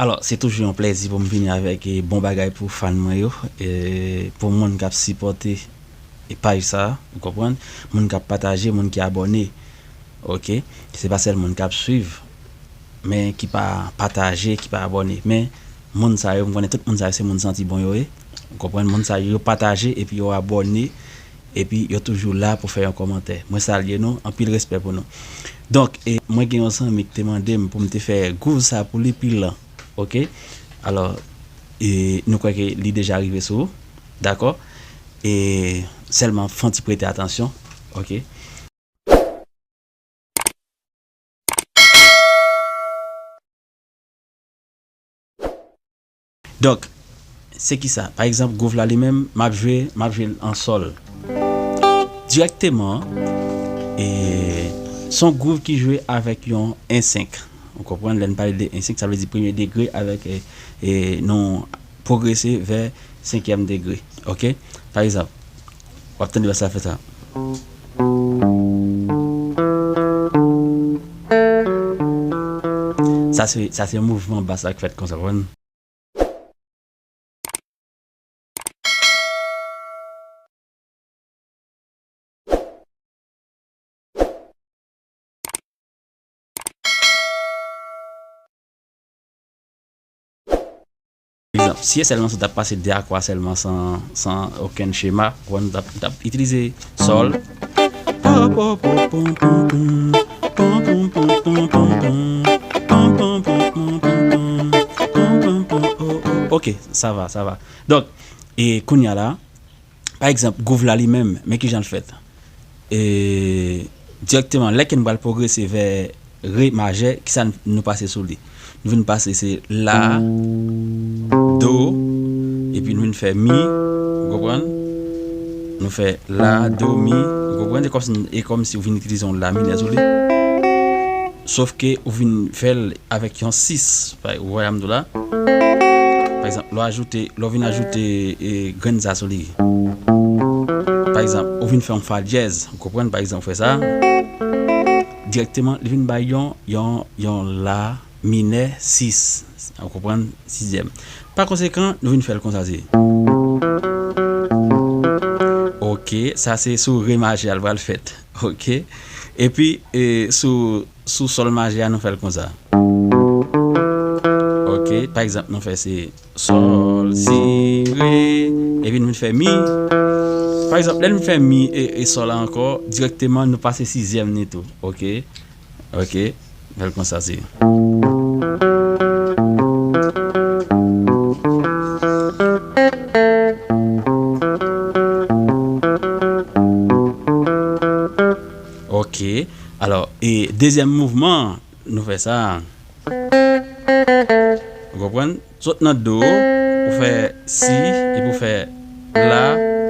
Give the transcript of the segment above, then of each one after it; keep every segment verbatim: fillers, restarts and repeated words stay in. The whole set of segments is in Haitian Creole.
Alò, se toujou yon plèzi pou m vini avèk, e, bon bagay pou fan mwen yo, e, pou moun k ap sipòte, e, paj sa a, ou konprann, moun k ap pataje, moun ki abòne. Oke? Se pa sèl moun k ap swiv, men ki pa pataje, ki pa abòne. Men moun sa yo, m konnen tout moun sa yo se moun santi bon yo ye. Ou konprann? Moun sa yo, yo pataje epi yo abòne, epi yo toujou la pou fè yon kòmantè. Mwen salye nou, anpil respè pou nou. Donk, e, mwen gen yon zanmi ki te mande m pou m te fè gwouv sa pou li pi lan. Oke? Alò, e, nou kwè ke li deja rive sou ou. Dakò? E sèlman fè yon ti prete atansyon. Oke? Donk, se ki sa? Pa egzanp, gwouv la li menm, m ap jwe, m ap jwe l an sòl. Dirèkteman, e, se yon gwouv ki jwe avèk yon en senk. Ou konprann? Lè n pale de en senk, sa vle di premye degre avèk, e, e, nou pwogrese vè senkyèm degre. Oke? Pa egzanp, w ap tande bas la fè sa. Sa se, sa se yon mouvman bas la k fèt konsa, w konprann? Egzanp, si e sèlman sa w t ap pase de akwa sèlman san, san okenn chema, ou konprann, w t ap, w t ap itilize sòl. Oke, sa va, sa va. Donk, e kounye a la, pa egzanp, gwouv la li menm, men ki jan l fèt. E, dirèkteman, lè ke n pral pwogrese vè re majè, kisa n, nou pase sou li? Nou vin pase se la, do, epi nou vin fè mi, ou konprann? Nou fè la, do, mi, ou konprann? E kòmsi, e kòmsi ou vin itilize yon la minè sou li. Sof ke ou vin fè l avèk yon sis, pa, ou wè sa m di w la. Pa egzanp, lè w ajoute, lè w vin ajoute, e, grenn sa sou li. Pa egzanp, ou vin fè yon fa dyèz, ou konprann, pa egzanp, ou fè sa. Dirèkteman, li vin bay yon, yon, yon la minè sis. Ou konprann? Sizyèm. Pa konsekan, nou vin fè l konsa, se. Oke, sa se sou re majè a l pral fèt. Oke. Epi, e, sou, sou sòl majè a, nou fè l konsa. Oke. Pa egzanp, nou fè se sòl, si, re, epi nou vin fè mi. Pa egzanp, lè nou fè mi e, e sòl la ankò, dirèkteman, nou pase sizyèm ni tou. Oke. Oke. Fè l konsa, se. Oke. Alò, e dezyèm mouvman, nou fè sa. Ou konprann? Sot nan do, ou fè si, epi ou fè la.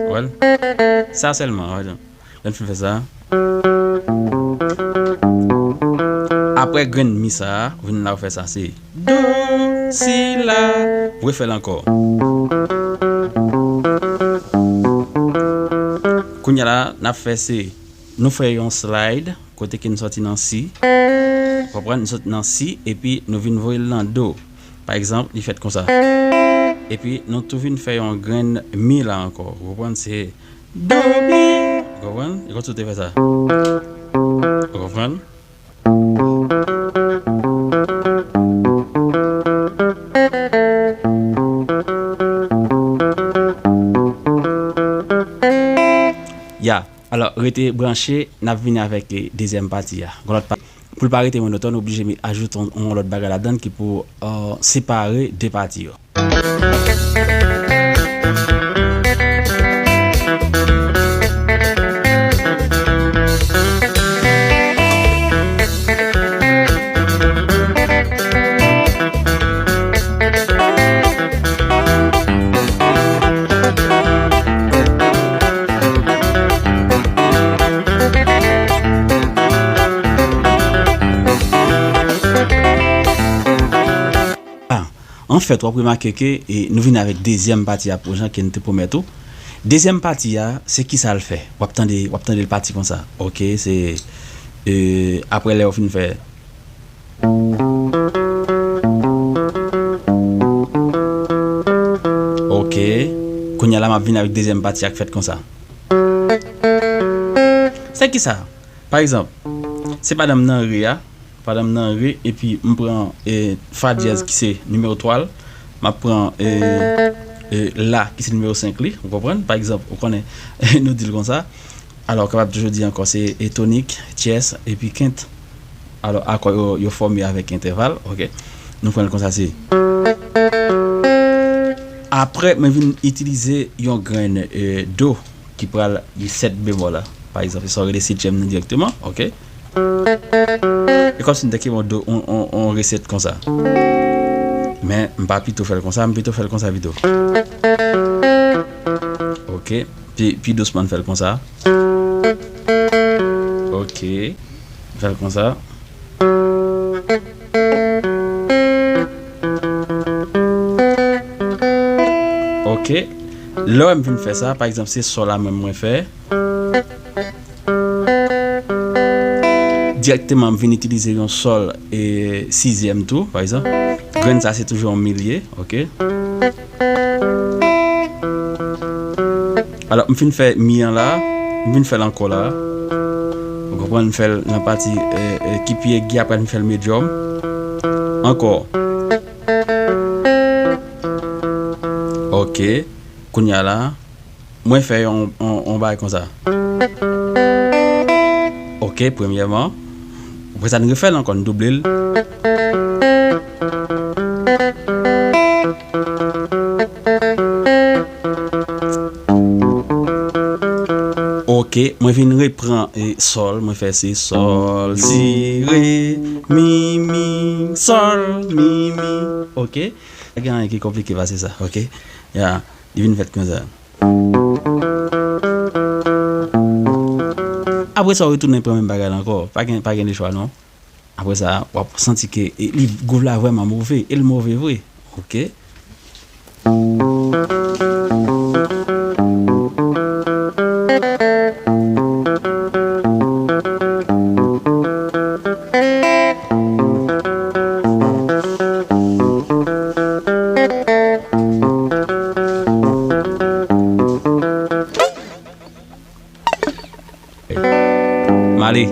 Ou wè l? Sa sèlman, ou wè l? Lè n fin fè sa. Apre grenn mi sa, ou vin la, ou fè sa, se do, si, la. Ou refè l ankò. Kounye a la, n ap fè se, nou fè yon slide, kote ke n sòti nan si. Konprann? Nou sòti nan si, epi nou vin voye l nan do. Pa egzanp, li fèt konsa. Epi nou tou vin fè yon grenn mi la ankò. Ou konprann? Se do, mi. Ou konprann? E kòmsi w te fè sa. Ou konprann? Ya. Alò, rete branche, n ap vini avèk, e, dezyèm pati a. Gon lòt pa-, pou l pa rete monotòn, oblije ajoute yon, yon lòt bagay ladan l ki pou, e, separe de pati yo. Anfèt, w ap remake ke, e, nou vin avèk dezyèm pati a pou jan ke n te pwomèt ou. Dezyèm pati a, se kisa l fè? W ap tande, w ap tande l pati konsa. Oke, se, e, apre lè w fin fè. Oke. Kounye a la, m ap vin avèk dezyèm pati a k fèt konsa. Se kisa? Pa egzanp, se pandan m nan re a, pandan m nan re, epi m pran, e, fa dyèz ki se nimewo twa l, m ap pran, e, e, la ki se nimewo senk li, ou konprann? Pa egzanp, ou konnen, nou di l konsa. Alò, w kapab toujou di ankò, se, e, tonik, tyès, epi kent. Alò, akò yo, yo fòme avèk entèval, oke? Nou pran l konsa, se. Apre, mwen vin itilize yon grenn, e, do ki pral gen sèt bemòl la. Pa egzanp, se sa w rele setyèm nan dirèkteman, oke? E kòmsi m te kenbe yon do, yon, yon, yon resèt konsa. Men, m pa pito fè l konsa, m pito fè l konsa pito. Oke. Pi, pi dousman, n fè l konsa. Oke. N fè l konsa. Oke. Lè w wè m fin fè sa, pa egzanp, se sòl la menm mwen fè. Dirèkteman, m vin itilize yon sòl, e, sizyèm tou, pa egzanp. Grenn sa, se toujou yon milye, oke? Alò, m fin fè mi an la, m vin fè l ankò la. Ou konprann, m fè l nan pati, e, e, ki pi egi, apre m fè l medyòm. Ankò. Oke. Kounye a la, mwen fè yon, yon, yon bagay konsa. Oke, premyèman. Apre sa, n refè l ankò, n double l. Oke, mwen vin repran, e, sòl, mwen fè se sòl, si, re, mi, mi, sòl, mi, mi. Oke? Pa gen anyen ki konplike pase sa, oke? Ya, li vin fèt konsa. Apre sa, w retounen pran menm bagay la ankò. Pa gen, pa gen de chwa, non. Apre sa, w ap santi ke, e, li, gwouv la vrèman move, e l move vre. Oke? M ale.